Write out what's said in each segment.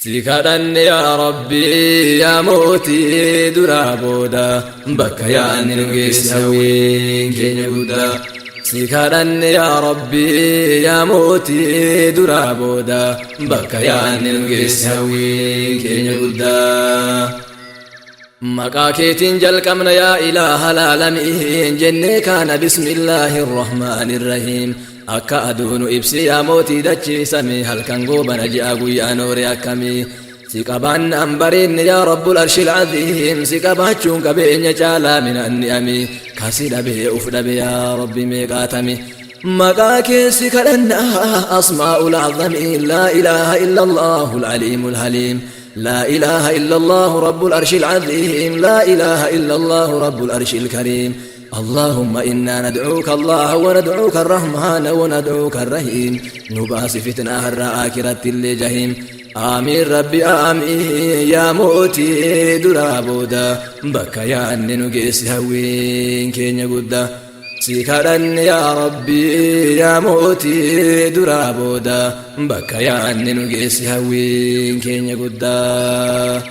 Si kadhanne yaa Rabbii yaa mootii duraa booda bakka yaadni nu geesse hawwiin keenya guddaa. Si kadhanne yaa Rabbii yaa mootii duraa booda bakka yaadni nu geesse hawwiin keenya guddaa. Maqaa keetiin jalqabna yaa ilaaha laalamiin jennee kaana bismillaahi rahmaani rahiim. Akka aduu nu ibsi yaa mootii dachiisame halkan goobana ji'a guyyaa noore akkamii. Si qabaannaan bareenni yaa rabbul arshil aziim si qabaachuun qabeenya caalaa minaan ni'ami kasi dhabee uf dhabe yaa rabbi meeqaatami. Maqaa kee si kadhannaa asmaa'ul azamiin laa ilaaha illa allaahul aliimul haliim. لا إله إلا الله رب العرش العظيم لا إله إلا الله رب العرش الكريم اللهم إنا ندعوك الله وندعوك الرحمن وندعوك الرحيم نباس فتنة الآخرة اللي جهيم آمين ربي آمين يا موتي درابودا بك يا أني نجيس هوين كين يقودا Si kadhanne yaa Rabbii yaa mootii duraa booda bakka yaadni nu geesse hawwiin keenya guddaa.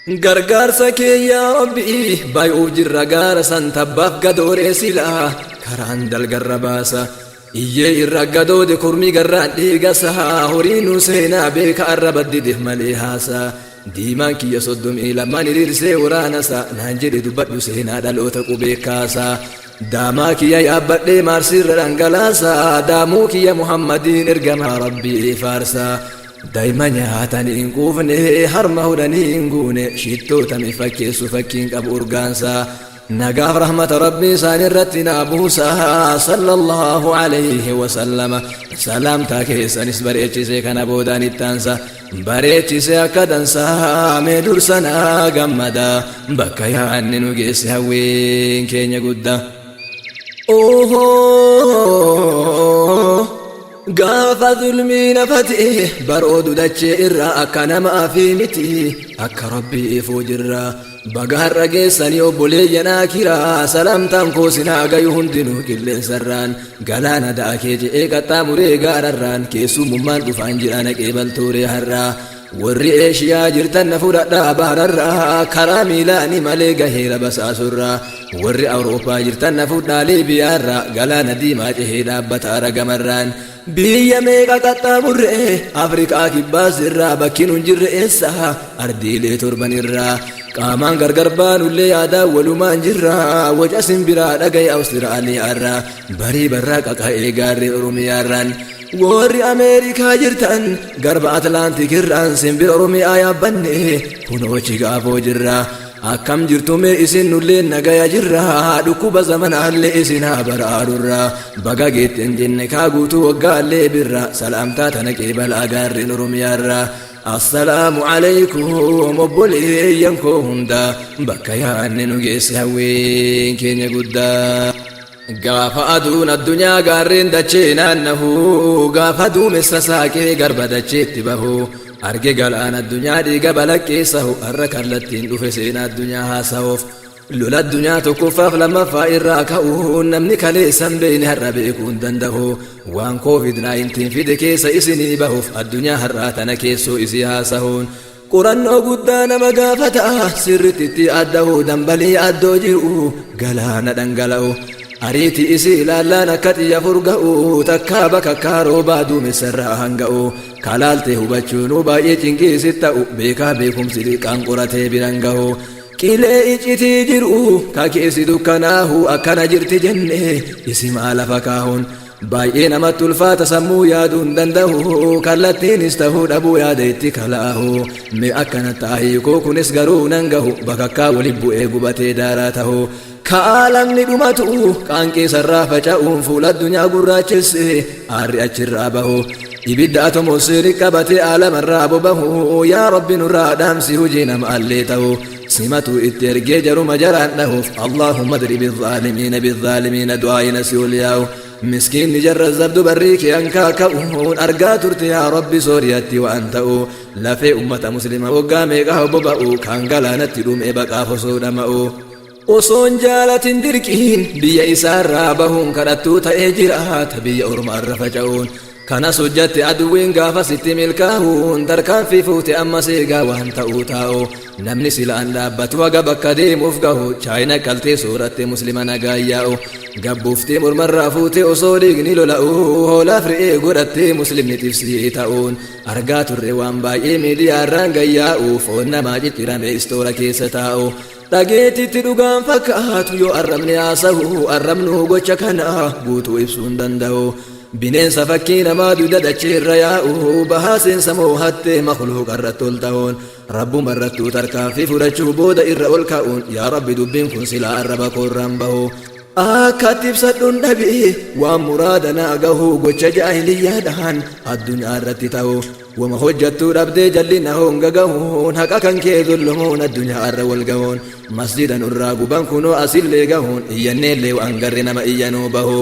Gargaarsa kee yaa Rabbii bay'uuf jirra gaara san tabbaaf gadooree silaa karaan dalgarra baasa. Iyyee irra gadoode kurmii garraan dhiigasaa horii nu seenaa beeka arraba didif malee haasaa. Diimaan kiyya 32 hiriirsee waraanasa naan jedhe dubbadhu seenaa dhaloota qubee kaasaa. Daamaa kiyya yaabbadhee maarsiirra dhangalaasaa daamuu kiyya Muhammadiin ergamaa Rabbii faarsaa. Daa'ima nyaatanii hin quufne harma hudhanii hin guune shittootame fakkeessu fakkiin qabu urgaansaa. Nagaaf rahmata Rabbii isaan irratti naa buusaa sallallahu alayhi wasallama. Salaamtaa keessanis bareechisee kana boodaan ittaansa. Bareechisee akka dansaa mee dursanaa gammada bakka yaadni nu geesse hawwiin keenya guddaa. Ohoo gaafa zulmii nafate baroodu dachee irraa akka namaa fi miti akka rabbii ifuu jirra. Baga har'a geessanii obboleeyyan akiraa salaamtaan koo sinaa gayu hundinuu qilleensarraan galaana daakee je'ee qaxxaamuree gaararraan keessummummaan dhufaan jira naqee baltooree har'aa. Warri Eeshiyaa jirtan na fudhadhaa baararraa karaa miilaani malee gaheera basaasurraa. Warri Awurooppaa jirtan na fudhaa Liibiyaarraa galaana diimaa cehee dhaabbata aragamarraan. Biyya meeqa qaxxaamurree Afrikaa kibbaas irraa bakki nun jirre eessa ardiilee torban irraa. Qaamaan gargar baanullee yaadaa walumaan jirra waca simbiraa dhagaye Awustiraaliyaarraa barii barraa qaqa'ee gaarree Oromiyaarraan. Warri Ameerikaa jirtan garba Atlaantik irraan simbira Oromiyaa yaabbanne kunoochi gaafoo jirra. Akkam jirtu mee isin nullee nagaya jirra dhukkuba zamanaallee isin haa baraarurra baga geetten jenne kaa guutuu waggaallee birra salaamtaa tana qeebalaa gaarreen Oromiyaarra. Assalaamu alaykum obboleeyyan koo hunda bakka yaadne nu geesse hawwiin keenya guddaa. Gaafa aduun addunyaa gaarreen dachee naannahu gaafa duumessa saaqee garba dacheetti bahu arge galaan addunyaa dhiiga balaqqeessahu har'a kallattiin dhufe seenaa addunyaa haasa'uuf. Lola addunyaa tokkoffaaf lammaffaa irraa ka'uun namni kaleessan beekne har'a beekuu hin danda'u. Waan COVID-19 fide keessa isinii bahuuf addunyaa har'aa tana keessoo isii haasa'uun. Qorannoo guddaa nama gaafata sirriitti itti adda'u dambalii addoo jiru galaana dhangala'u. Ariitii isii ilaallaan akka xiyya furga'u takkaa bakakkaa roobaa duumessarraa hanga'u. Kalaaltee hubachuunuu baay'ee cinqiisi ta'u beekaa beekumsi liqaan qoratee biran gahu. Qilee iccitii jiru ka keessi dukkanaahu akkana jirti jenne isimaa lafa kaahuun. Baay'ee namatti ulfaata sammuu yaaduu hin danda'u kallattiinis ta'uu dhabuu yaada itti kalaahu. Mee akkana taa'ii koo kunis garuu nan gahu bakakkaa wali bu'ee gubatee daaraa ta'u. Kaalamni dhumatu qaanqee sarraa faca'uun fuula addunyaa gurraachesse aarri achirraa bahu. Ibidda atomoosfeerii qabatee aalamarraa bobahu yaa Rabbi nurraa dhaamsi hojii nama allee ta'u. Simatu itti ergee jaruma jaraan dhahuuf Allahumma adribi zaalimiina bizzaalimiina du'aayina si ol yaa'u. Miskiinni jarra zabdu barrii kee hankaa ka'uun argaa turte yaa Rabbi Sooriyaatti waan ta'u. Lafee ummata muslima waggaa meeqa boba'u kan galaanatti dhume baqaaf osoo dhama'u. Osoon jaalatin dirqiin biyya isaarraa bahuun kadhattuu ta'ee jiraata biyya ormaarra faca'uun. Kanas hojjatte aduwwiin gaafa sitti milkaa'uun tarkaanfii fuute amma seegaa waan ta'uu taa'u. Namni silaan dhaabbatu haga bakka deemuuf gahu chaayina qaltee sooratte muslima nagaa yaa'u. Gabbuuftee mormarraa fuute osoo dhiigni lola'u hoolaaf re'ee godhattee muslimni xibsii ta'uun argaa turre waan baay'ee miidiyaarraan gayyaa'u foon namaa ciccirame istoora keessa taa'u. Dhageetitti dhugaan fakkaatu yoo arrabni haasahu arrabnuu gocha kana guutuu ibsuu hin danda'u. Bineensa fakkii namaa duuda dachee irra yaa'u bahaa seensa moo hattee makluuqa irratti ol ta'uun rabbuma irrattuu tarkaanfii fudhachuu booda irra ol ka'uun yaa rabbi dubbiin kun silaa arraba koorraan bahu. Akkatti ibsadhuun dhabi waan muraada naa gahu gocha jaahiliyyaadhaan addunyaa irratti ta'u. Wama hojjattuu dhabdee jallina honga gahuun haqa kan kee zullumoon addunyaa irra wal gahuun masjida nurraa guban kunoo asillee gahuun iyyanneellee waan garri nama iyyanuu bahu.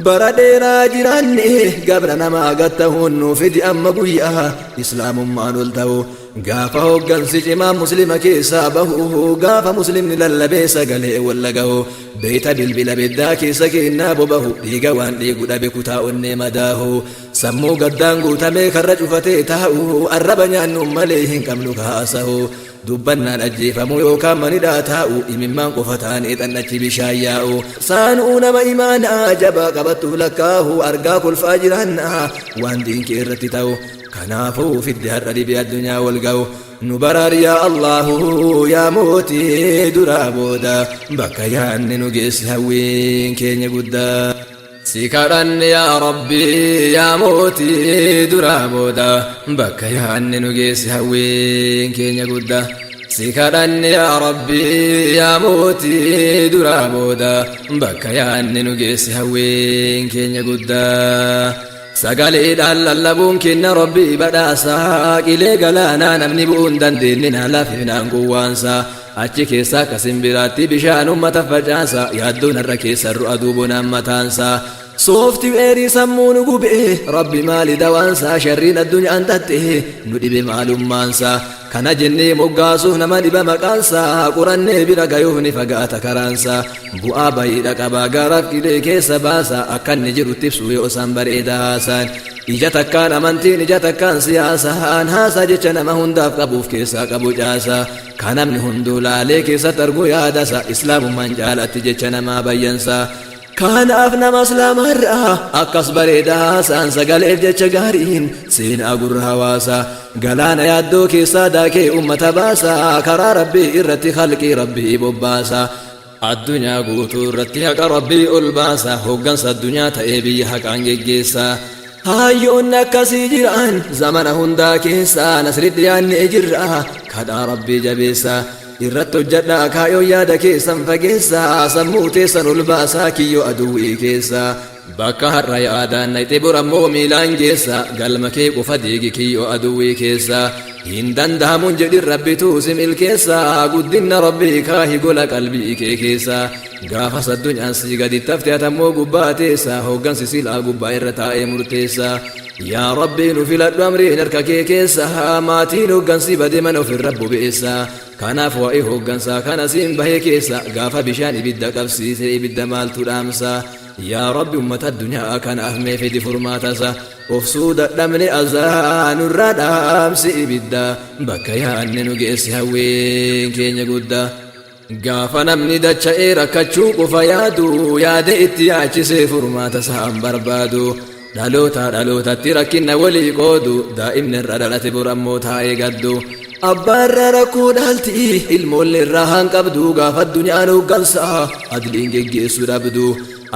Bara dheeraa jiraanne gabra namaa gattahuun nuu fidi amma guyyaa islaamummaan ol ta'u. Gaafa hoggansi cimaa muslima keessaa bahu gaafa muslimni lallabee sagalee wal gahu beeyta bilbila biddaa keessa kennaa bobahu dhiiga waan dhiigu dhabe kutaa onnee madaahu sammuu gaddaan guutamee karra cufatee taa'u arraba nyaannu malee hin qabnu kaasahu dubbannaan ajjeefamu yookaan manidhaa taa'u imimmaan qofa ta'anii xannachi bishaan yaa'u saanuu nama imaanaa jabaa qabattuuf lakkaahu argaa kolfaa jiraannaa waan diinkee irratti ta'u kanaafuu fidde har'a dhibee addunyaa wal ga'u nu baraar yaa Allahu yaa mootii duraa booda bakka yaanne nu geessi hawwiin keenya guddaa. Si kadhanne yaa Rabbi yaa mootii duraa booda bakka yaanne nu geessi hawwiin keenya guddaa. Si kadhanne yaa Rabbi yaa mootii duraa booda bakka yaanne nu geessi hawwiin keenya guddaa. Sagaleedhaan lallabuun kenna Rabbii badhaasaa qilee galaanaa namni bu'uu hin dandeenye na laafifnaan gowwaansaa achi keessaa akka simbiraatti bishaan uummata facaasa yaaddoon har'a keessa ru'a duubonaan mataansaa. Sooftiweerii sammuu nu gube rabbi maali dawaansaa sharriin addunyaan tatte nu dhibe maalummaansaa kana jennee moggaasuuf nama dhiba maqaansaa qorannee bira gayuuf ni fagaata karaansaa bu'aa bayiidha qabaa gaaraaf qilee keessa baasa akka inni jirutti ibsu yoo isaan bareeda haasaan ija takkaan amantiin ija takkaan siyaasaan haasaa jecha nama hundaaf qabuuf keessaa qabu caasaa kan namni hunduu laalee keessatti argu yaadasa islaamummaan caalatti jecha namaa bayyansaa. Kanaaf nama islaamarraa akkas bareeda haasaan sagaleef jecha gaariin seenaa gurra hawaasaa galaana yaaddoo keessaa daakee ummata baasaa karaa rabbii irratti halqii rabbii bobbaasaa addunyaa guutuu irratti haqa rabbii ol baasaa hoggansa addunyaa ta'ee biyya haqaan geggeessaa. Hayyoonni akkasii jiran zamana hundaa keessaa nasritti yaadnee jirra kadhaa rabbii jabeessaa. Irratti hojjadhaa kaayoo yaada keessan fageessaa sammuu teessan ol baasaa kiyyoo aduwwii keessaa bakka har'a yaadaan naqxe borammoo miilaan geessa galma kee qofa diigi kiyyoo aduwwii keessaa hin danda'amuun jedhin rabbituu si milkeessaa guddinna rabbii kaahi gola qalbii kee keessaa gaafas addunyaan si gadi tafte atammoo gubbaa teessaa hoggansi silaa gubbaa irra taa'ee murteessaa yaa rabbii nu filadhu amriin harka kee keessaa maatiin hoggansi bade mana ofirra bobeessaa kanaaf waa'ee hoggansaa kana siin bahee keessa gaafa bishaan ibidda qabsiise ibidda maaltu dhaamsa yaa rabbi ummata addunyaa kanaaf mee fidi furmaatasa obsuu dadhabne azaa nurraa dhaamsi ibidda bakka yaanne nu geessi hawwiin keenya guddaa. Gaafa namni dacha'ee rakkachuu qofa yaadu yaada itti yaachisee furmaata isaan barbaadu dhaloota dhalootatti rakkina walii qoodu daa'imni irra dhalate borammoo taa'ee gaddu. Abbaarra rakkoo dhaalti ilmoolli irraa haan qabdu gaafa addunyaan hoggansaa adliin geggeessu dhabdu.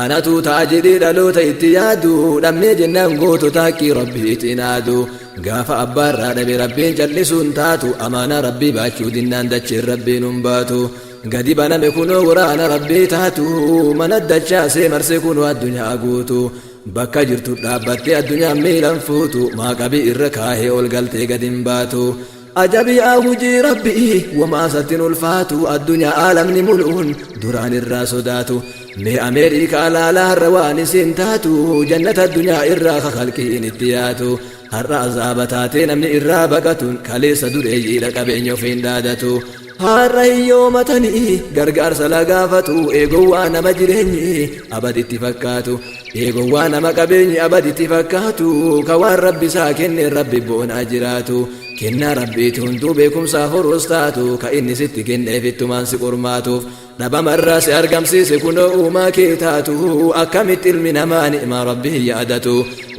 Anatu ta'a jedhee dhaloota itti yaadu dhabnee jennaan gootota haqqii rabbiitiin aadu. Gaafa abbaarraa dhabe rabbiin callisuun taatu amaanaa rabbii baachuu dinnaan dacheen rabbiin hin baatu. Gadi baname kunoo waraana rabbii taatu mana dachaasee marsee kunoo addunyaa guutu. Bakka jirtu dhaabbattee addunyaan miilan fuutu maaqabii irra kaahee ol galtee gadi hin baatu. Ajabiyaa hujii rabbii wamaa sattiin ulfaatu addunyaa aalamni muluun duraan irraa sodaatu. Mee Ameerikaa laalaa har'a waan isin taatu jannata addunyaa irraa kakalqiin itti yaatu. Har'a azaaba taatee namni irraa baqatuun kaleessa dureeyyiidha qabeenya ofiin dhaadatu. Har'a hiyyoomatanii gargaarsa lagaafatu, eegowwaa nama jireenyi abaditti fakkaatu, eegowwaa nama qabeenyi abaditti fakkaatu, ka waan Rabbi isaa kenne Rabbi boonaa jiraatu. Kennaa Rabbiiti hunduu, beekumsaaf horuus taatu, ka inni sitti kenneef ittumaan si qormaatuuf dhabamarraa si argamsiise. Kunoo uumaa kee taatu, akkamitti ilmi namaa ni'maa Rabbii yaadatu,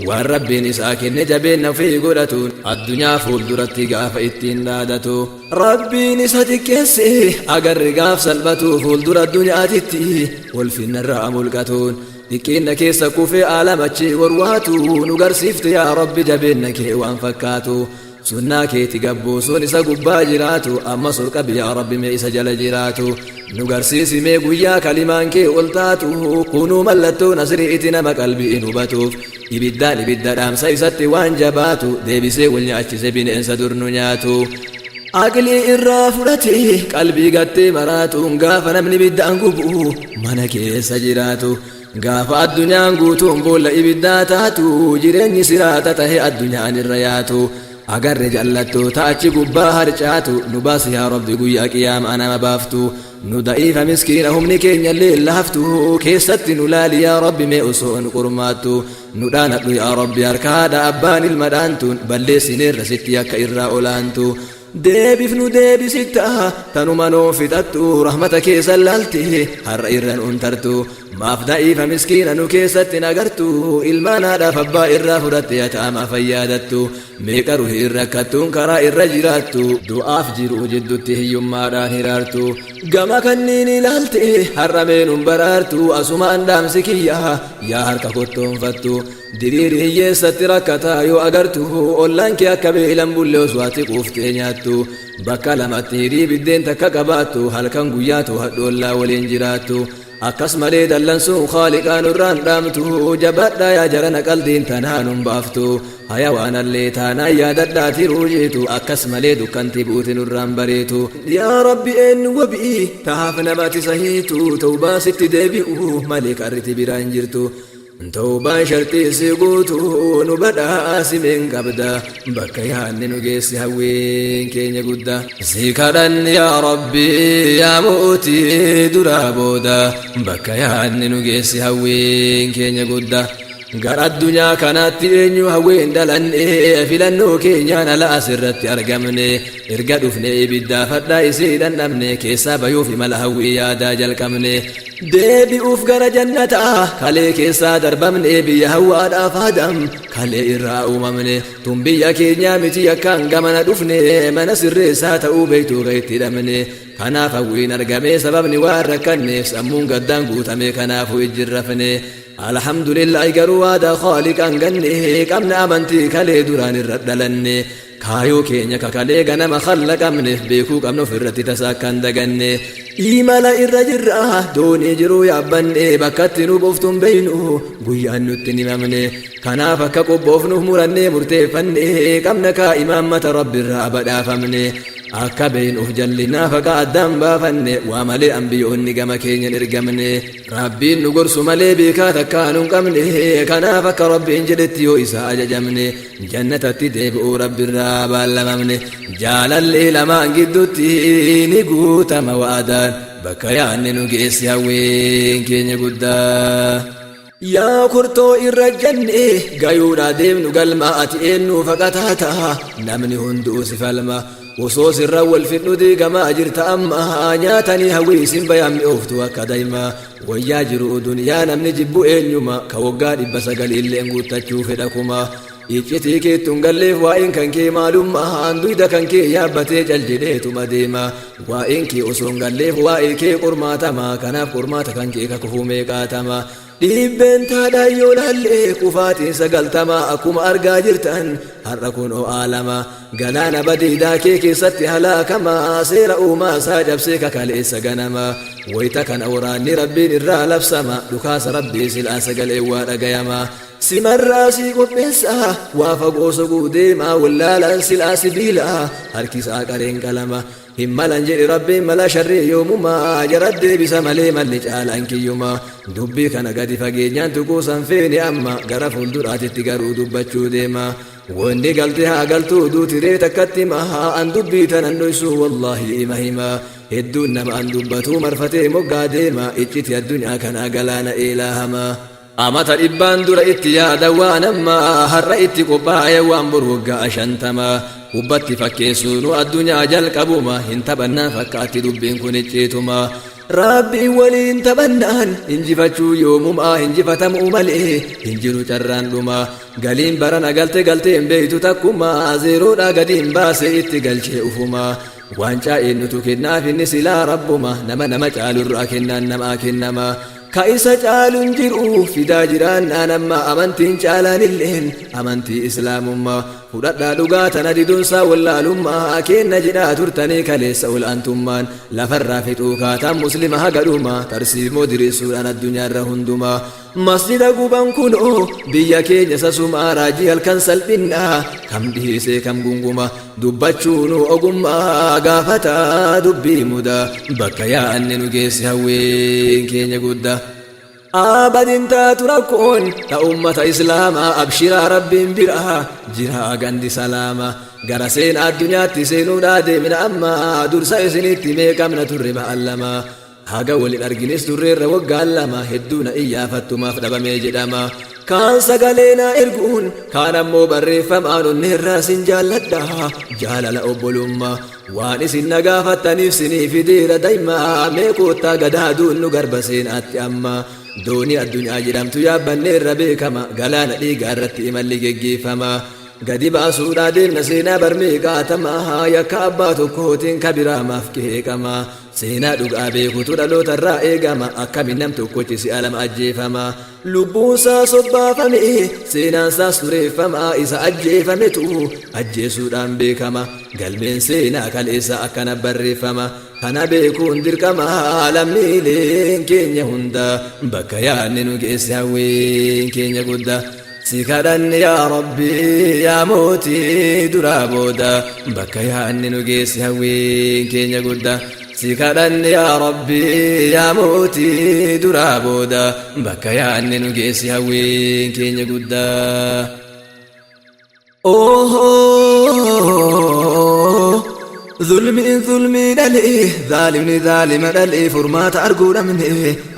waan Rabbiin isaa kenne jabeenna ofii godhatu, addunyaa fuulduratti gaafa ittiin dhaadatu? Rabbiin isa xiqqeesse agarri gaaf salphatu, fuuldura addunyaatitti ulfinnarraa mulqatuun xiqqeenna keessa kufee aalamachi warwaatu. Nu garsiifte yaa Rabbi jabeenna kee waan fakkaatu, sunnaa keeti gabbuusuun isa gubbaa jiraatu. Ammas ol qabi yaa Rabbi mee isa jala jiraatu, nu garsiisi mee guyyaa kalimaan kee ol taatu. Kunuu mallattoo nasri'iti nama qalbiin hubatuuf, ibiddaan ibidda dhaamsa isatti waan jabaatu, deebisee wal nyaachise bineensa dur nu nyaatu. Aqlii irraa fudhate qalbii gattee maraatuun, gaafa namni ibiddaan gubu mana keessa jiraatu, gaafa addunyaan guutuun boolla ibiddaa taatu, jireenyi siraata tahe addunyaan irra yaatu, agarre jallattoota achi gubbaa harcaatu. Nu baasi yaa Rabbi guyyaa qiyaamaa nama baaftu, nu da'iifa miskiina humni keenya illee laaftu keessatti nu laali yaa Rabbi mee osoo nu qormaattu. Nu dhaanadhu yaa Rabbi harka haadha abbaan ilma dhaantuun, balleessineerra sitti akka irraa olaantu. Deebifnu deebisitta tanuma noo fixattu, rahmata keessa laalte har'a irra nuun tartu. Maaf da'iifa miskiina nu keessatti nagartu? Ilmaan haadhaaf abbaa irraa fudhatte yataamaa fayyaadattu, meeqa ruhi irra rakkattuun karaa irra jiraattu, du'aaf jiruu jiddutti hiyyummaadhaan hiraartu. Gama kanniin ilaalte har'a meenuun baraartu. Asumaan dhaamsi kiyya, yaa harka kottoonfattu, diriiri hiyyeessatti rakkataa yoo agartu, ollaan kee akka beelan bulle osoo ati quuftee nyaattu, bakka lamatti hirii biddeen takka qabaattu, halkan guyyaa to'adhu ollaa waliin jiraattu. Akkas malee dallansuun Khaaliqaa nurraan dhaamtu. Jabadhaa yaa jarana, qaldiin tanaa nun baaftu, hayawaanallee taanaan yaadadhaa tiruu jeetu. Akkas malee dukkanti buuti nurraan bareetu. Yaa Rabbi, eenyu wabii tahaaf namati sahiitu? Tawbaa sitti deebi'u malee karriti biraan jirtu. Tawbaan shartii si guutu nu badhaasimeen qabda, bakka yaanni nu geessi hawwiin keenya guddaa. Si kadhan yaa Rabbi, yaa mootii duraa booda, bakka yaanni nu geessi hawwiin keenya guddaa. Gara addunyaa kanaatti eenyu hawween dhalanne? Filannoo keenyaan ala asirratti argamne. Erga dhufne ibiddaafadhaa isii dhandhamne, keessaa bayuuf imala hawwii yaadaa jalqabne. Deebi'uuf gara jannataa kalee keessaa darbamne, biyya hawwaadhaaf Adam kalee irraa uumamne. Tun biyya keenyaa miti, akkaan gamana dhufne, mana sirreessaa ta'uu beektuu ka itti hidhamne. Kanaaf hawwiin argame, sababni waan rakkanneef sammuun gaddaan guutame, kanaafuu ijjirrafne. Alhamdulillahi, garuu waadaa Khaaliqaan ganne qabna, amantii kalee duraan irra dhalanne, kaayoo keenya kakalee ganama khallaqamneef beekuu qabna, ofirratti tasaa akkan daganne. Imala irra jirra, doonii jiruu yaabbanne, bakkatti nu buuftuun beeynu, guyyaan nutti himamne. Kanaaf akka qophoofnuuf murannee murteeffanne, qabna kaa imaammata Rabbiirraa badhaafamne, akka beeynuuf jallinaa faqa addaan baafanne. Waa malee ambiyoonni gama keenyan ergamne, Rabbiin nu gorsu malee beekaa takkaa nun qabne. Kanaaf akka Rabbiin jedhetti yoo isa ajajamne, jannatatti deebi'uu Rabbiirraa baallamamne. Jaalallee lamaan gidduutti ni guutama waadaan, bakka yaanne nu geessi hawwiin keenya guddaa. Yaa kurtoo irra janne gayuudha deemnu galma, ati eenyu faqataata? Namni hunduu si falma. Osoo sirra wal fidhu diigamaa jirta amma, nyaatanii hawwii isin bayaan mi'ooftu akka daa'ima. Wayyaa jiru duniyaa namni jibbu eenyuma? Ka waggaa 900 illeen guuttachuu fedha kuma. Iccitii keettuun galleef, waa'een kan kee maalummaa? Duyda kan kee yaabbatee cal jedheetuma deema. Waa'een kee osoo hin galleef waa'ee kee qormaatama, kanaaf qormaata kan kee kakufuu meeqaatama. Dhibbeen taadhaan yoo laalle kufaatiin 90, akkuma argaa jirtan har'a kun o'aalama. Galaana badiidaa kee keessatti halaakama, seera uumaa isaa cabsee kakaleessa ganama. Wayita kana waraanni Rabbiin irraa labsama, dhukaasa Rabbii silaa sagalee waa dhagayama. Simarraa sii qopheessa waa fagoo soguu deema, wallaalaan silaa sibiila harkisaa qareen qalama. Hin malan jedhe Rabbiin mala sharrii yoomumaa, jara deebisa malee malli caalaan kiyyuma. Dubbii kana gadi fageenyaan tuquusan feene amma, gara fuulduraatitti garuu dubbachuu deema. Wanni galte haa galtuu duutiree takkatti mahaa an dubbii tanan dhoysu wallaahi ima himaa. Hedduun nama an dubbatuu marfatee moggaa deema icciti addunyaa kanaa galaana eelaa hamaa. Amata dhibbaan dura itti yaada waan ammaa har'a itti qophaa'e waan bor waggaa 50. Hubbatti fakkeessuunu addunyaa jalqabuma hin taphannaan fakkaatti dubbiin kun icciituma. Rabbiin waliin taphannaan injifachuu yoomumaa injifatamuu malee hin jiru carraan dhuma. Galiin barana galte galtee hin beeytu takkumaa zeeroodhaa gadi hin baase itti galchee ufuma. Waancaa eenyutu kennaaf inni silaa rabbuma nama nama caalurraa kennaan namaa kennama. Ka isa caalu hin jiru fidaa jiraannaan amma amantiin caalaan illeen amantii islaamummaa. Fudhadhaa dhugaa tana diduunsaa wallaalummaa kenna jedhaa turtanii kaleessa ol'aantummaan lafarraa fixuu kaataan muslima haga dhuma tarsiimoo diriirsuudhaan addunyaarra hundumaa. Masjida guban kunoo biyya keenya sasumaa raajii halkan salphinnaa kam dhiisee kam gunguma dubbachuunu ogummaa gaafataa dubbii mudaa bakka yaa'anni nu geesse hawwiin keenya guddaa. Abadin taatu rakkoon ta ummata islaamaa abshiraa rabbiin biraa jiraa gandi salaama. Gara seenaa addunyaatti seenuudhaa deemna amma dursa isinitti meeqamna turre ba'allama. Haga walin argines turreerra waggaan lama hedduu na iyyaafattumaaf dhabamee jedhama. Kaan sagalee naa erguun kaan ammoo barreeffamaan onneerraa sin jaalladha jaalala obbolummaa. Waan isin na gaafattaniif sinii fideera daa'imaa mee koottaa gadaaduun nu garba seenaatti amma. Doonii addunyaa jedhamtu yaabbanneerra beekama galaana dhiigaa irratti imalli geggeeffama. Gadi baasuudhaa deemna seenaa barmee qaatama yakka abbaa tokkootiin kabiraa maaf qeeqama. Seenaa dhugaa beekutu dhalootarraa eegama akkamiin nam tokkochi si'a lama ajjeefama. Lubbuunsaa sobbaafame seenaansaas tureeffama isa ajjeefametu ajjeesuudhaan beekama. Galmeen seenaa kaleessa akkana barreeffama. Kana beekuun dirqama lammiileen keenya hunda bakka yaadni nu geesse hawwiin keenya guddaa. Si kadhanne yaa Rabbi yaa mootii duraa booda bakka yaadni nu geesse hawwiin keenya guddaa. Si kadhanne yaa Rabbi yaa mootii duraa booda bakka yaadni nu geesse hawwiin keenya guddaa. Zulmiin zulmii dhalee zaalimni zaalima dhalee furmaata arguu dhabne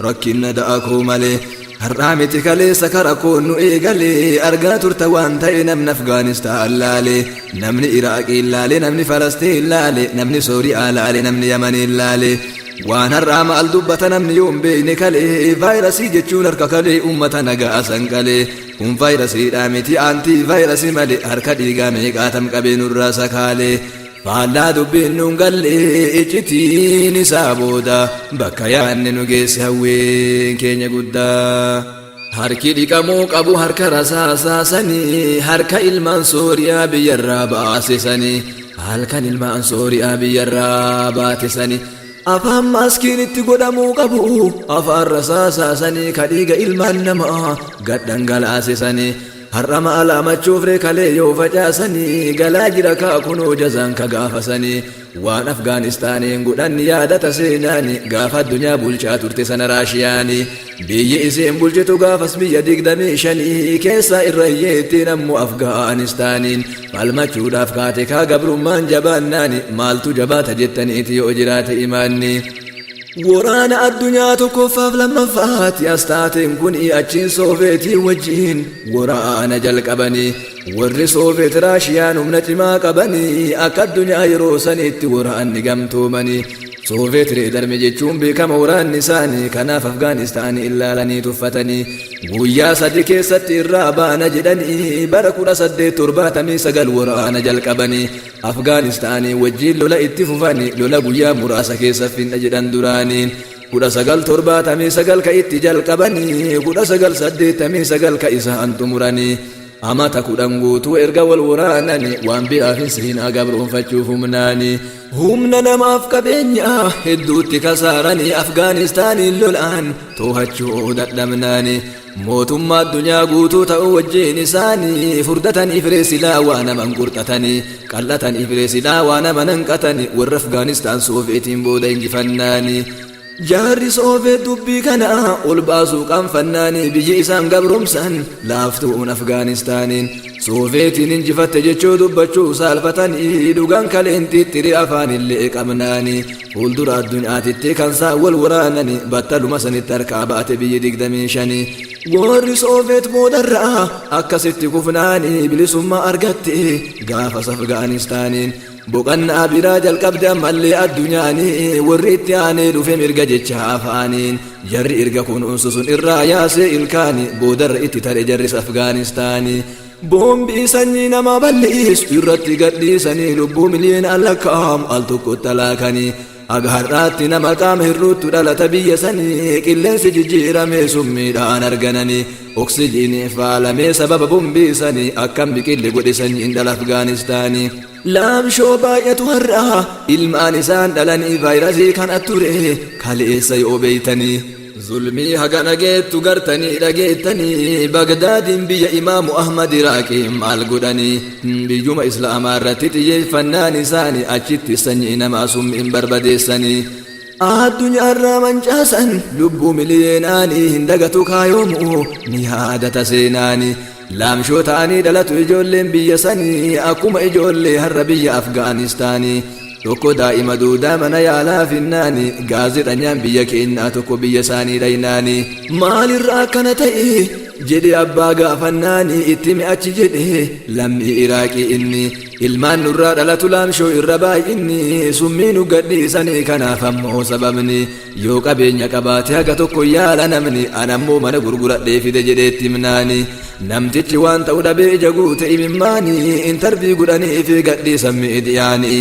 rakkinna da'akuu malee. Har'aa miti kaleessa karakkoon nu eegalee argaa turta waan ta'e namni Afgaanistaan laale namni Iraaqii laale namni Falastiin laale namni Sooriyaa laale namni Yamanii laale. Waan har'aa maal dubbata namni yoon beekne kalee vaayirasii jechuun harka kalee uummata nagaa sanqalee. Kun vaayirasiidhaa miti aantii vaayirasii malee harka dhiigaa meeqaatam qabee nurraa sakaalee. Faallaa dubbiin nuun gallee iccitiin isaa booda bakka yaadni nu geesse hawwiin keenya guddaa. Harki dhiqamuu qabu harka rasaasaasanii harka ilmaan Sooriyaa biyyarraa baasisanii halkan ilmaan Sooriyaa biyyarraa baatesanii. Afaan maaskiin itti godhamuu qabu afaan rasaasaasanii ka dhiiga ilmaan namaa gad dhangalaasisanii. Har'a maala machuuf kalee yoo facaasanii galaa jira kaakunoo jazaan ka gaafasanii. Waan Afgaanistaaniin godhan yaadata seenaani gaafa addunyaa bulchaa turte sana Raashiyaani. Biyyi isiin bulchitu gaafas biyya 25 keessa irra hiyyeettiin ammoo Afgaanistaaniin. Falmachuudhaaf kaate kaa gabrummaan jabaannaani maaltu jabaata jettaniiti yoo jiraate imaanni. Waraana addunyaa tokkoffaaf lammaffaatti as taateen kun achiin Sooveetii wajjin waraana jalqabanii warri Sooveet Raashiyaan humna cimaa qabanii akka addunyaa yeroo sanitti waraanni gamtoomanii. Sooveet reedarme jechuun beekama waraanni isaanii kanaaf Afgaanistaanii ilaalanii tuffatanii guyyaa sadi keessatti irraa baana jedhanii bara 1879 waraana jalqabanii Afgaanistaanii wajjin lola itti fufanii lola guyyaa muraasa keessa finna jedhan duraaniin 1979 ka itti jalqabanii 1989 ka isaan xumuranii amata 10 guutuu erga wal waraananii waan biraaf hin seenaa gabroonfachuuf humnaanii. Humna namaaf qabeenyaa hedduutti kasaaranii Afgaanistaaniin lolaan to'achuu dadhabnaanii. Mootummaa addunyaa guutuu ta'uu wajjin isaanii furdatanii firee silaa waa naman qurxatanii qal'atanii firee silaa waa nama nanqatanii warra Afgaanistaan Sooveetiin booda injifannaanii. Jaarri Soofeet dubbii kana ol baasuu qaanfannaanii biyyi isaan gabromsan laaftuun Afgaanistaaniin Soofeetiin injifatte jechuu dubbachuu saalfatanii dhugaan kaleen xixxiri afaanillee qabnaanii fuuldura addunyaatitti kan isaan wal waraanani battaluma sanitti harkaa baate biyyi 25. Warri Soofeet boodarraa akkasitti kufnaanii bilisummaa argatte gaafas Afgaanistaaniin. Boqannaa biraa jalqabde ammallee addunyaanii warri itti aanee dhufe mirga jecha afaaniin jarri erga kunuunsu sun irraa yaasee ilkaani boodarra itti tare jarris Afgaanistaanii. Boombii sanyii namaa balleessu irratti gadhiisanii lubbuu miliyoonaan lakkaa'amu al tokkotti alaakanii. Haga har'aatti nama qaama hir'uuttu dhalata biyya sanii qilleensi jijjiiramee summiidhaan argananii oksijiinii faalamee sababa bombii sanii akkam biqilli godhe sanyiin dhala Afgaanistaanii. Laamshoo baay'atu har'a ilmaan isaan dhalanii vaayirasii kana ture kaleessa yoo beeytanii. Zulmii haga dhageettu gartanii dhageettanii Bagdaadiin biyya Imaamu Ahmad Iraaqii maal godhanii biyyuma Islaamaa irratti xiyyeeffannaan isaanii achitti sanyii namaa summiin barbadeessanii. Addunyaarraa mancaasan lubbuu miliyeenaanii hin dagatu kaayoomu ni yaadata seenaanii. Laamshoo ta'anii dhalatu ijoolleen biyya sanii akkuma ijoollee har'a biyya Afgaanistaanii. Tokko daa'ima duudaa mana yaalaa finnaani gaazexanyaan biyya keenyaa tokko biyya isaanii dhaynaani. Maalirraa akkana ta'e jedhe abbaa gaafannaani itti mi'achi jedhe lammii Iraaqii inni ilmaan nurraa dhalatu laamshoo irra baay'inni summii nu gadhiisanii kanaaf ammoo sababni yoo qabeenya qabaate haga tokko yaala namni anammoo mana gurguradhee fide jedheetti himnaani. Namtichi waan ta'u dhabee ija guute imimmaani intarvii godhanii fi gadhiisan miidiyaani.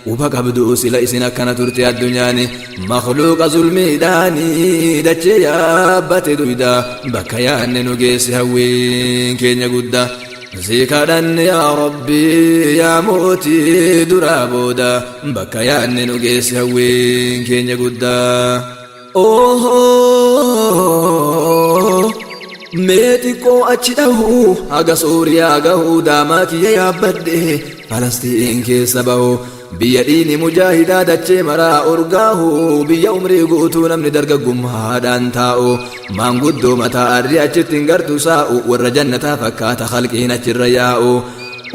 Quba qabdu sila isin akkana turte addunyaani makhluuqa zulmiidhaani dachee yaabbate duyda bakka yaanne nu geesse hawwiin keenya guddaa. Si kadhanne yaa Rabbi yaa mootii duraa booda bakka yaanne nu geesse hawwiin keenya guddaa. Ohoo mee xiqqoo achi dhahu haga Sooriyaa gahu daamaa kiyya yaabbadhe Falastiin keessa bahu biyya dhiini mujaahidaa dachee maraa urgaahu biyya umrii guutuu namni dargaggummaadhaan taa'u maanguddoo mataa arrii achitti hin gartu saa'u warra jannataa fakkaata khalqiin achirra yaa'u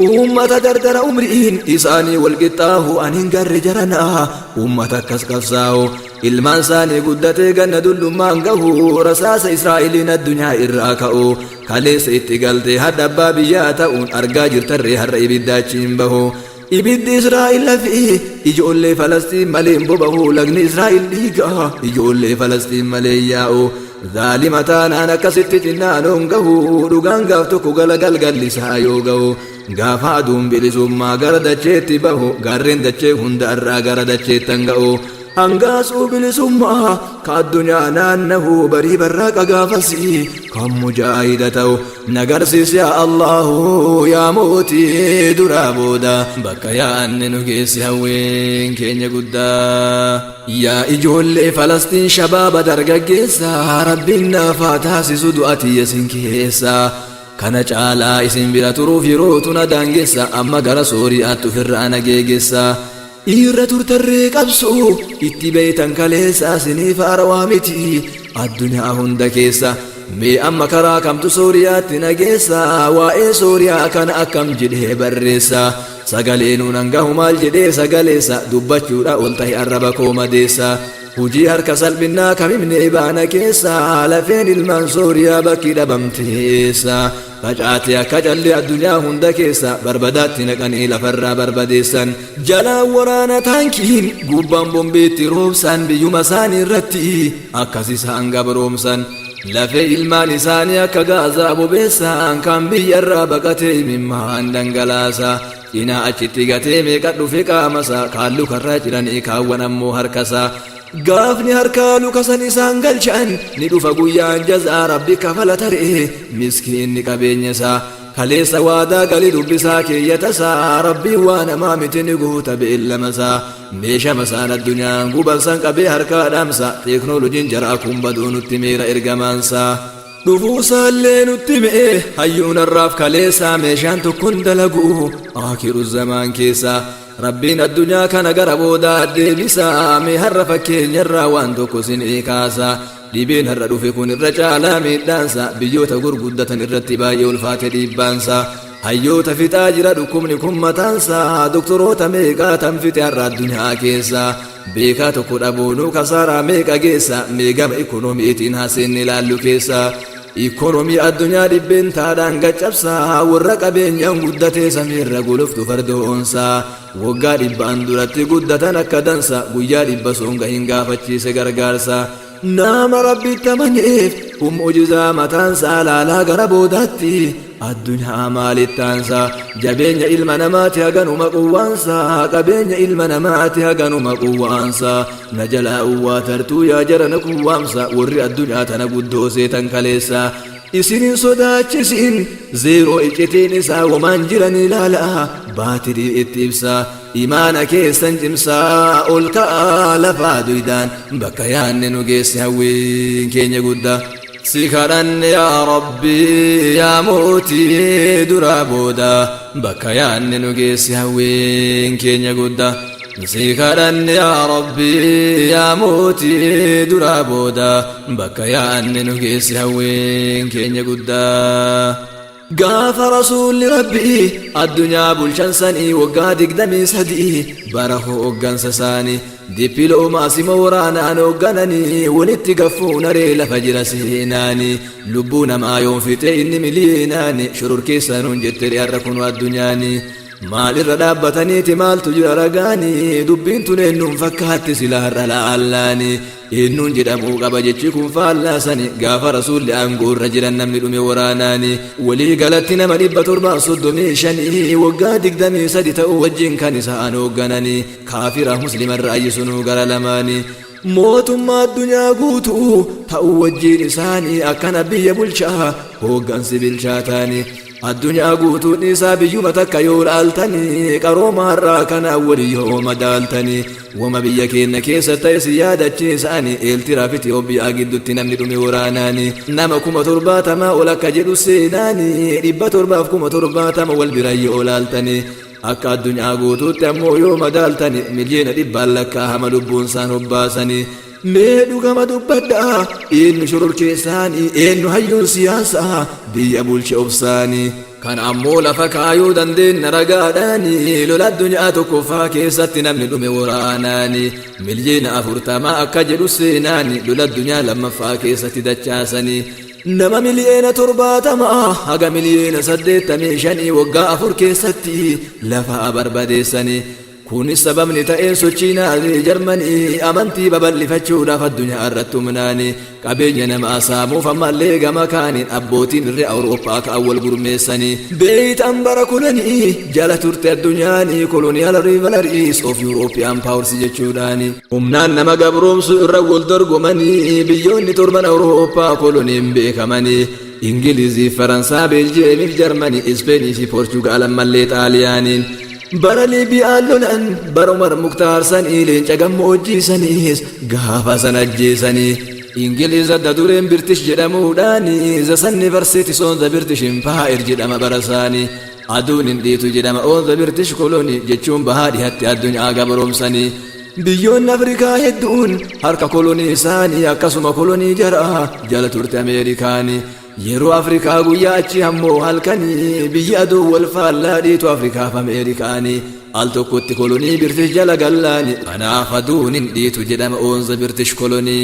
Uummata dardara umriin isaanii wal qixxaahu ani hin garre jaranaa uummata akkas qabsaa'u ilmaan isaanii guddatee ganna dullummaan gahu rasaasa Israa'eliin addunyaa irraa ka'u kaleessa itti galtee hadha abbaa biyyaa ta'uun argaa jirtarree har'a ibidda achiin bahu. Ibiddi Israa'el lafi ijoollee Falastiin malee hin bobahu lagni Israa'el dhiiga ijoollee Falastiin malee yaa'u. Zaalima taanaan akkasitti cinnaanoon gahu dhugaan gaaf tokko gala galgalli isaa yoo gahu gaafa aduun bilisummaa gara dacheetti bahu gaarreen dachee hunda irraa gara dacheettan ga'u. Hangaasuu bilisummaa ka addunyaa naannahu barii barraaqa gaafasii kan mujaahida ta'u nagarsiis yaa Allahu yaa mootii duraa booda bakka yaanne nu geessi hawwiin keenya guddaa. Yaa ijoollee Falastiin shabaaba dargaggeessa Rabbiin naaf haa taasisu du'a tiyya isin keessa. Kana caalaa isin bira turuuf yerootu na daangessa amma gara Sooriyaatti ofirraa na geegessa. Irra turtarree qabsoo itti beeytan kaleessa isiniif haarawaa miti addunyaa hunda keessa. Mee amma karaa kamtu Sooriyaatti na geessa waa'ee Sooriyaa kana akkam jedhee barreessa. Sagalee nuun hangahu maal jedhee sagaleessa dubbachuudha ol tahe arraba koo madeessa. Hujii harka salphinnaa kamimnee baana keessa lafeen ilmaan Sooriyaa bakki dhabamteessa. Facaate akka callee addunyaa hunda keessa barbadaatti naqanii lafarraa barbadeessan. Jalaan waraana taankiin gubbaan bombeetti roobsan biyyuma isaanii irratti akkas isaan gabroomsan. Lafee ilmaan isaanii akka gaazaa bobeessan kan biyyarraa baqatee imimmaan dhangalaasa. Cinaa achitti gatee meeqa dhufe qaamasa kaan lukarraa ciranii kaawwan ammoo harkasa. Gaafni harkaa lukasan isaan galchan ni dhufa guyyaan jazaa rabbi kafala taree miskiinni qabeenya isaa. Kaleessa waadaa galii dubbisaa keeyyatasaa rabbiin waa namaa miti ni guuta beellamasaa. Meeshaa masaan addunyaan guban san qabee harkaa dhaamsa teeknooloojiin jaraa kun baduu nutti meera ergamaansaa. Dhufuusaallee nutti me'e hayyuun har'aaf kaleessaa meeshaan tokkoon dalagu akiru zamaan keessaa. Rabbiin addunyaa kana gara boodaa deebisa. Mee har'a fakkeenyarraa waan tokko sinii kaasa. Dhibeen har'a dhufe kun irra caalaa miidhaansa biyyoota gurguddatan irratti baay'ee ulfaate dhiibbaansa. Hayyoota fixaa jira dhukkubni kun mataansa. Doktoroota meeqaa tan fixe har'a addunyaa keessa. Beekaa tokko dhabuunuu kasaaraa meeqa geessa. Meegama ikoonomiitiin haaseenni ilaallu keessa. Ikoonomii addunyaa dhibbeen taadhaan gaccabsaa. Warra qabeenyaan guddatee samiirra guluftu fardoonsaa. Waggaa 100n duratti guddatan akka dansa. Guyyaa 100 songa hin gaafachiise gargaarsa. Nama Rabbitti amaneef kun mu'jizaa mataansaa. Laalaa gara boodaatti addunyaa maalittaansa. Jabeenya ilma namaati haganuma quwwaansa. Qabeenya ilma namaati haganuma quwwaansa. Na jalaa uwwaa tartuu yaa jarana quwwaamsa. Warri addunyaa tana guddoo seetan kaleessa. Isinin sodaachisin zeeroo iccitiin isaa womaan jiran ilaalaa. Baatirii itti ibsaa. Imaana keessan cimsaa ol ka'aa lafaa duydaan bakka yaanne nu geesse hawwiin keenya guddaa. Si kadhanne yaa Rabbii yaa mootii duraa booda bakka yaanne nu geesse hawwiin keenya guddaa. Si kadhanne yaa Rabbii yaa mootii duraa booda bakka yaanne nu geesse hawwiin keenya guddaa. Gaafa rasuulli Rabbii addunyaa bulchan sanii waggaa 23 bara hooggansa isaanii dippiloomaasii waraanaan hooggananii walitti gaffuun aree lafa jira seenaanii lubbuu namaa yoon fixe inni miliyoonaan shororkeessanuun jette har'a kunu addunyaanii. Maalirra dhaabbataniiti maaltu jira ragaanii dubbiin tun eenyuun fakkaatti sila har'a laallaanii eenyuun jedhamuu qaba jechi kun faallaasani gaafa rasuulli aangoorra jiran namni dhume waraanaanii walii galatti nama 735 waggaa 23 ta'uu wajjin kan isaan hooggananii kaafira muslimarra ayyisunuu gara lamaanii. Mootummaa addunyaa guutuu ta'uu wajjin isaanii akkana biyya bulchaa hooggansi bilchaataanii. Addunyaa guutuun isaa biyyuma takka yoo laaltanii qaroomaarraa kanaan walii yoo madaaltanii wama biyya keenya keessa ta'e si yaadachiisaanii Eeltiraa fi Itiyoophiyaa gidduutti namni dhume waraanaanii nama 70,000 ol akka jedhu seenaanii 770,000 wal bira yoo laaltanii akka addunyaa guutuutti ammoo yoo madaaltanii 100,000,000 lakkaa'ama lubbuun isaan hobbaasanii. Mee dhugama dubbadhaa eenyu shororkeessaanii eenyu hayyuun siyaasaa biyya bulche obsaanii. Kan ammoo lafa kaayuu dandeenya ragaadhaanii lola addunyaa tokkoffaa keessatti namni dhume waraanaanii 40,000,000 akka jedhu seenaanii lola addunyaa lammaffaa keessatti dachaasanii. Nama 70,000,000 haga 85,000,000 waggaa 4 keessatti lafa barbadeessanii. Kunis sababni ta'een sochii Naazii Jarmanii amantii babal'ifachuudhaaf addunyaa irratti humnaanii qabeenya namaa saamuuf ammallee gama kaaniin abbootiin irree Awurooppaa ka'an wal gurmeessanii. Beeytan bara kolonii jala turte addunyaanii colonial rivalries of European powers jechuudhaani. Humnaan nama gabroomsu irra wal dorgomanii biyyoonni torban Awurooppaa koloniin beekamanii Ingilizii, Faransaa, Beeljiyeemii fi Jarmanii, Ispeenii fi Poorchugaal ammallee Xaaliyaaniin. Bara Liibiyaan lolan bara Umar Muktaar sanii leenca gammoojjii saniis gaafa sana ajjeesanii. Ingiliz adda dureen Birtish jedhamuudhaani the sun never sets on the British Empire jedhama bara isaanii. Aduun hin dhiitu jedhama on the British colony jechuun bahaa dhihatti addunyaa gabroomsanii. Biyyoonni Afrikaa hedduun harka kolonii isaanii akkasuma kolonii jaraa jala turte Ameerikaanii. Yeroo Afrikaa guyyaa achi ammoo halkanii biyya aduu wal faallaa dhiitu Afrikaaf Ameerikaanii. Al tokkotti kolonii British jala gallaani. Kanaaf aduun hin dhiitu jedhama on the British colony.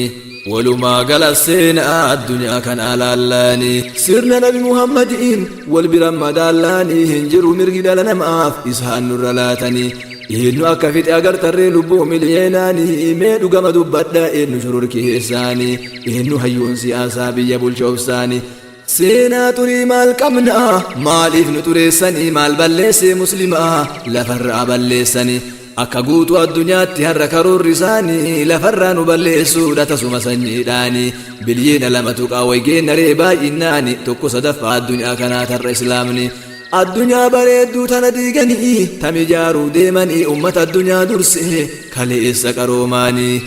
Walumaa gala seenaa addunyaa kanaa laallaanii. Sirna Nabi Muhammadiin wal bira madaallaanii hin jiru mirgi dhala namaaf isaan nurra laatanii. Eenyu akka fixe agartarree lubbuu miliyeenaanii mee dhugama dubbadhaa eenyu shororkeessaanii eenyu hayyuun siyaasaa biyya bulcha obsaanii. Seenaa xurii maal qabnaa maaliif nu xureessanii maal balleessee muslimaa lafarraa balleessanii. Akka guutuu addunyaatti har'a karoorri isaanii lafarraa nu balleessuudha tasuma sanyiidhaanii. 2.2 billion waygeenna ree baay'innaani 1/3 addunyaa kanaa tarra islaamni. Addunyaa bareedduu tana diiganii tam ijaaruu deemanii ummata addunyaa dursee kaleessa qaroomaanii.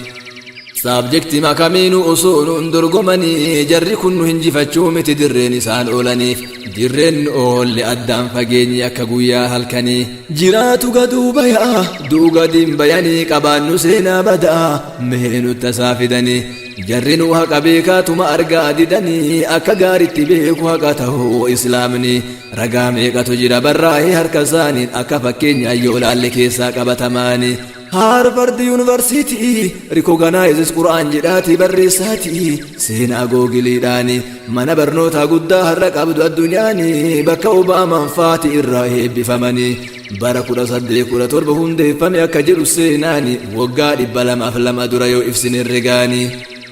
Saabjektima kamiinuu osoo nuun dorgomanii, jarri kun nu hinjifachuu miti dirreen isaan oolaniif. Dirreen nu oolle addaan fageenyi akka guyyaa halkanii. Jiraatu gaduu bayaa, du'u gadiin bayanii, qabaannu seenaa badaa, mee nutti tasaa fidanii. Jarri nu haqa beekaatuma argaa didanii, akka gaaritti beeku haqa ta'uu islaamni. Ragaa meeqatu jira barraa'ee harka isaaniin, akka fakkeenyaa yoo laalle keessaa qabatamaani. Harvard University recognizes Qur'aan jedhaati barreessaati seenaa googiliidhaani. Mana barnootaa guddaa har'a qabdu addunyaani, bakka Obaamaan faati irraa eebbifamanii, bara 1817 hundeeffame akka jedhu seenaani, waggaa 202 dura yoo ibsine herregaani.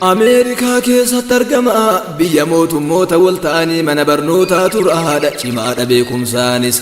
Ameerikaa keessatti argama, biyya mootummoota wal ta'anii, mana barnootaa turaadha, cimaadha beekumsaanis.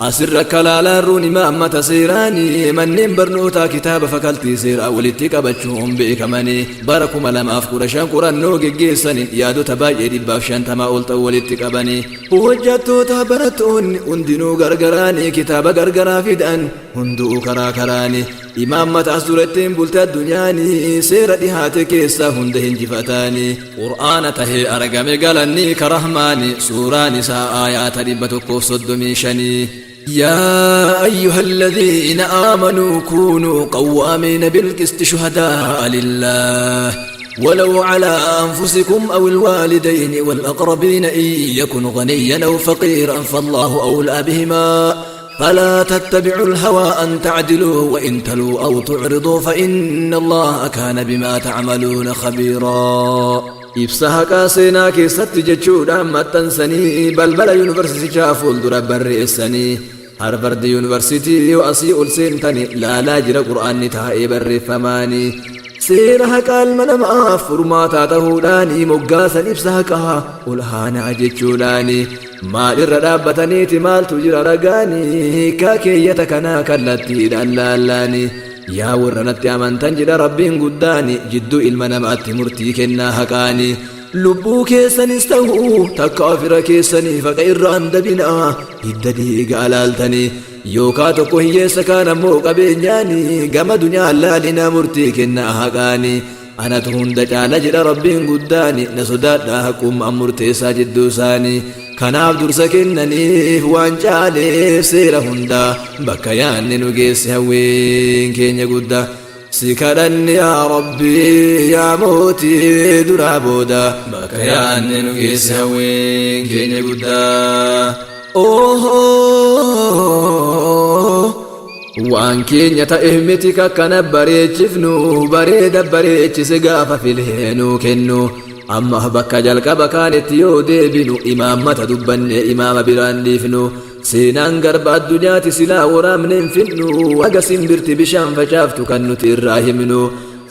Asirra akka laalaaruun imaammata seeraanii, manneen barnootaa kitaaba fakaltii seeraa walitti qabachuun beekamanii, bara 2015 qorannoo geggeessaniin yaadota baay'ee 150 ol ta'u walitti qabanii, hojjattoota barattoonni hundinuu gargaraanii kitaaba gargaraa fidan, hunduu karaa karaanii imaammata as durattiin bulte addunyaanii seera dhihaate keessaa hunda hinjifataanii. Qur'aana tahee argame, galanni karahmaani. Suuraan isaa aayaata 135. يا أيها الذين آمنوا كونوا قوامين بالقسط شهداء لله ولو على أنفسكم أو الوالدين والأقربين، إن يكن غنيا أو فقيرا فالله أولى بهما، فلا تتبعوا الهوى أن تعدلوا، وإن تلوا أو تعرضوا فإن الله كان بما تعملون خبيرا. Ibsa haqaa seenaa keessatti jechuudhaan maxxansanii, balbala yuunivarsiitichaa fuuldura barreessanii. Harvard Yuunivarsiitii yoo asii ol seentani, laalaa jira qur'aanni taa'ee barreeffamaanii. Seera haqaa ilma namaaf furmaataa ta'uudhaani moggaasan ibsa haqaa ol aanaa jechuudhaani. Maal irra dhaabbataniiti? Maaltu jira ragaani? Hiikaa keeyyata kanaa kallattiidhaan laallaani. Yaa warra natti amantan, jedha Rabbiin guddaani, jidduu ilma namaatti murtii kennaa haqaani. Lubbuu keessanis ta'uu takka ofira keessanii faqa irraan dabinaa, hidda dhiiga alaaltanii, yookaa tokko hiyyeessa kaan ammoo qabeenyaani gama dunyaa laalinaa, murtii kennaa haqaani. Anatu hunda caala, jedha Rabbiin guddaani, na sodaadhaa, haqummaan murteessaa jidduu isaanii. Kanaaf dursa kennaniif waan caaleef seera hundaa. Bakka yaanni nu geesse hawwiin keenya guddaa. Si kadhanni, yaa Rabbii, yaa mootii duraa booda. Bakka yaanni nu geesse hawwiin keenya guddaa. Waan keenya ta'e miti kakkana bareechifnu, bareeda bareechise gaafa filee nuu kennu. Amma bakka jalqaba kaanitti yoo deebinu, imaammata dubbanne imaama biraan dhiifnu. Seenaan garba addunyaati, silaa waraabne hin finnu, haga simbirti bishaan facaaftu kan nuti irraa himnu.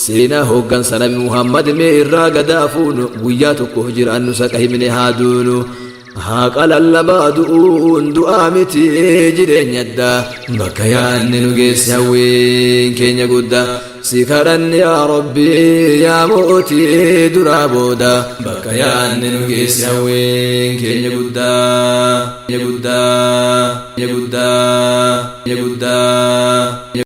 Seenaa hooggansa Nabi Muhammad mee irraa gadaa fuunu, guyyaa tokkoof jiraannu saqa himne haa duunu. Haqa lallabaa du'uun du'aa miti jireenya addaa. Bakka yaanni nu geesse hawwiin keenya guddaa. Si kadhanni, yaa Rabbii, yaa mootii duraa booda. Bakka yaanni nu geesse hawwiin keenya guddaa, guddaa, guddaa, guddaa.